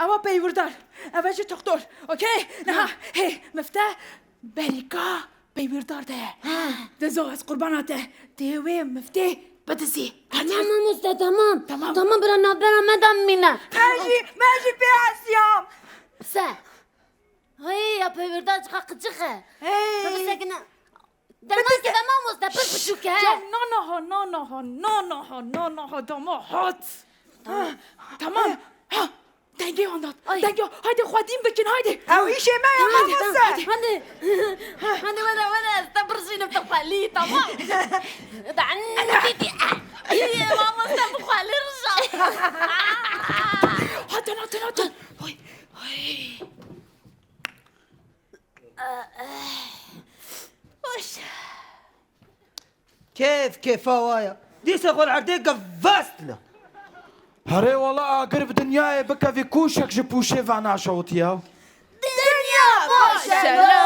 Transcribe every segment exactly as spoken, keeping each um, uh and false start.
Ewa peywîrdar. Ev e jî doktor. Okey? Niha, hê, mifte berîka peywîrdar de. Dizo, ez qurbana te. Tê wê miftê bidizî. Tamam mamoste, tamam. Tamam. Tamam, bira navbera me de mîne. Me jî, me jî pê hesiyam. Se. Hey, ya peywîrdar çiqa qicix e. Hey. Bibistekine. Derman ki be mamoste, pir biçûk e. Ya, na, na, ha, na, na, ha, na, na, ha, na, na, ha, dama hat. Tamam. Tamam. Ha, dengê andat. Ay. Dengê, haydi xwedîn bikin, haydi. Ew îşê me ya mamoste. Hadi, hadi. Hadi, were, were, ez te birjînim te xwelî, tamam. Da, anne, didi. Ay, mamoste, bi xwelî rija. Hatin, hatin, hatin. Oy, oy. Hoş. Kêf kêfa wa ya. Dîsa xwe li erdê gevestine. Herê wala agir bi dinyayê bikevî kûşek ji pûşê venaşewitiya. Dinya baş e lo.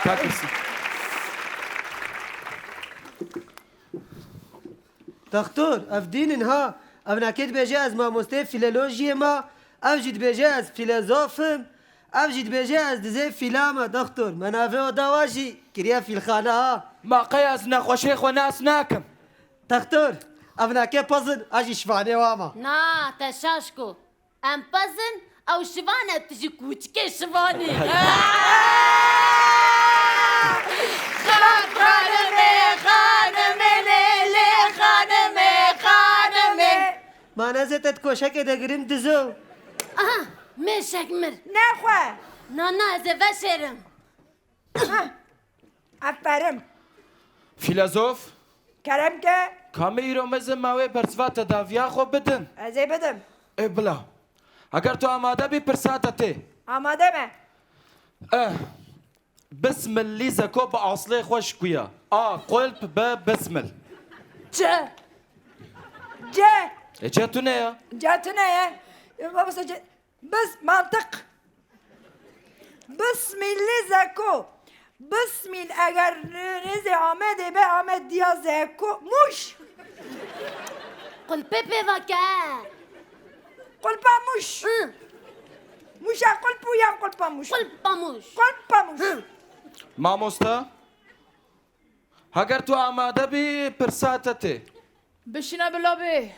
Kakirsî. Doktor, ev dîn in ha. Ev nakê dibêje ez mamosteyê fîlolojiyê me. Ev jî dibêje ez fîlezof im. Ev jî dibêje ez dizê fîla me, doktor. Me navê oda wa jî kiriye fîlxane ha. Ma qey ez nexweşê xwe nas nakim. Doktor, ev nakê pezin, a jî şivanê wa me. Na, te şaş ku. Em pezin, ew şivan e, tu jî kûçikê şivanî. Xanimê, xanimê, lê, lê, xanimê, xanimê. Ma ne zê te di koşekê de girin dizo. Aha, mêşek mir. Nexwe. Na, na, ez ê veşêrim. Heh. Aferin. Filozof. Kerem ke. Ka me îro mezin ma wê bersiva tedaviya xwe bidin. Ez ê bidim. Ê bila. Eger tu amade bî, pirsa te tê. Amade me. Eh. Bismil lîzeko bi aslê xwe ji ku ya? A qulp, B bismil. C. C. E, C tune ya. C tune ye. E, babası C. Bis, mantık. Bismil lîzeko. Bismil eger nêzê Amedê be, Amed diya zeko. Muş. Qulpê pê vake. Qulpa Muş. Hı. Muşa qulp û yan qulpa Muş. Qulpa Muş. Qulpa Muş. Hı. Mamoste, heger tu amade bî, pirsa te tê. Bişîne bila bê.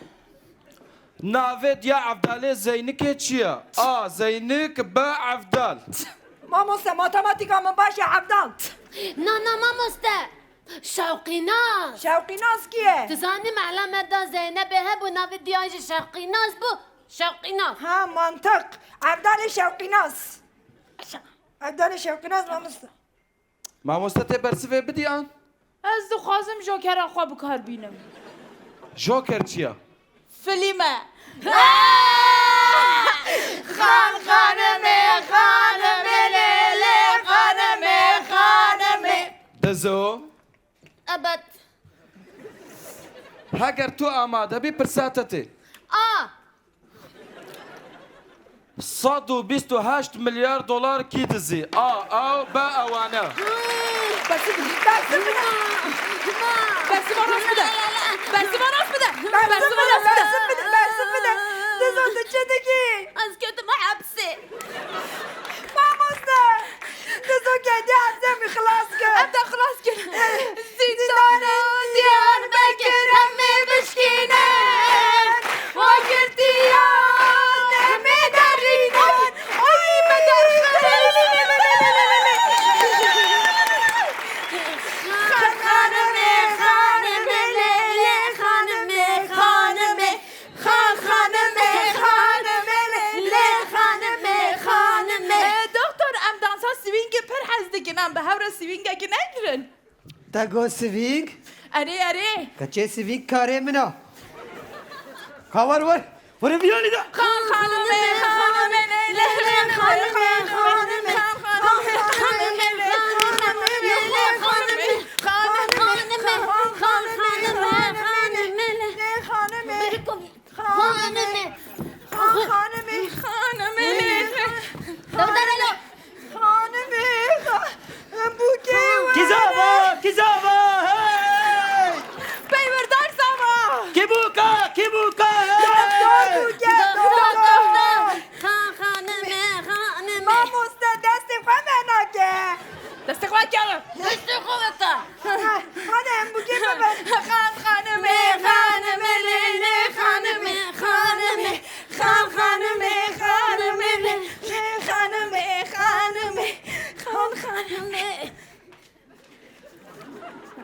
Navê diya Evdalê Zeynikê çi ye? A Zeynik, B Evdal. Mamoste, matematîka min baş e, Evdal. Na, na, mamoste. Şewqînaz. Şewqînaz kî ye? Dizanî mehla me da Zeynebê hebû, navê diya jî Şewqînaz bû. Şewqînaz. Ha, mantık. Evdalê Şewqînaz. Evdalê Şewqînaz, mamoste. Mamoste, tê bersivê bidî an? Ez dixwazim jokera xwe bi kar bînim. Joker çi ye? Filîm e. Xan xanimê, xanimê, lê, lê, xanimê, xanimê. Dizo. Ebet. Heger tu amade bî, pirsa te tê. A. Sed û bîst û heşt milyar dolar kî dizî? A ew, B ewane. Bersivê bide. Bersiva rast bide. Bersiva rast bide. Bersiva rast bide. Bersiv bide. Bersiv bide. Dizo, tu çi dikî? Ez ketime hepsê. Mamoste. Dizo, ketiye hepsê, em ê xilas kir. Em te xilas kir. Zîndana Diyarbekir em ê bişkînin. We girtiyan em ê derînin. Ay, me derxist. Xanimê, xanimê, lê, lê, xanimê, xanimê. Xan xanimê, xanimê, lê, lê, xanimê, xanimê. E, doktor, em dansa swingê pir hez dikin. Em bi hev re swingekî negirin? Te got swing? Erê, erê. Keçê swing karê min a. Ka wer wer. Wer biyanî de. Xan xanimê, xanimê, lê, lê, xanimê, xanimê. Xan xanimê, xanimê, lê, lê, xanimê, xanimê. Xanimê, xanimê, xanimê, lê, lê, xanimê. Xanimê. Xanimê. Xanimê. Xanimê. Doktor Elo. Xanimê. Bûkê were. Kî zava, kî zava, hey! Peywerdar zava. Kî bûka, kî bûka, hey! Doktor bû,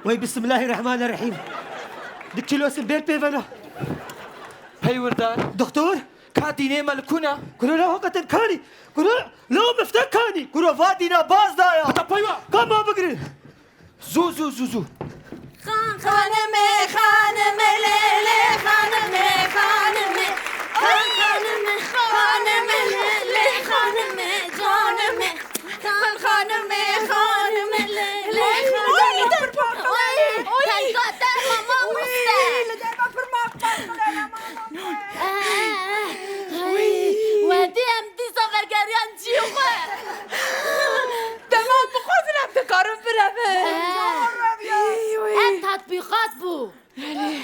Wey, Bismillahirrahmanirrahîm. Di kîlosin bêr pê vena. Peywirda. Doktor. Ka dînê me li kuna? Kuro la hoqeten kanî. Kuro la mifte kanî. Kuro va dîna baz daya. Heta peywa. Ka ma bigirin. Zû, zû, zû, zû. Xan xanimê, xanimê, lê, lê, xanimê, xanimê. Xan xanimê, xanimê, lê, lê, xanimê, canimê. Xan xanimê, xanimê, lê, lê, xanimê. Oy, derma, oy, oy. Tengate, mama, oy, uste. Li derma pir maqbal, mama. Ay, wedî em dîsa vegeriyan ciyê xwe. Dema bixwazin em dikarin birevin. He. Ev tatbîqat bû. Belê.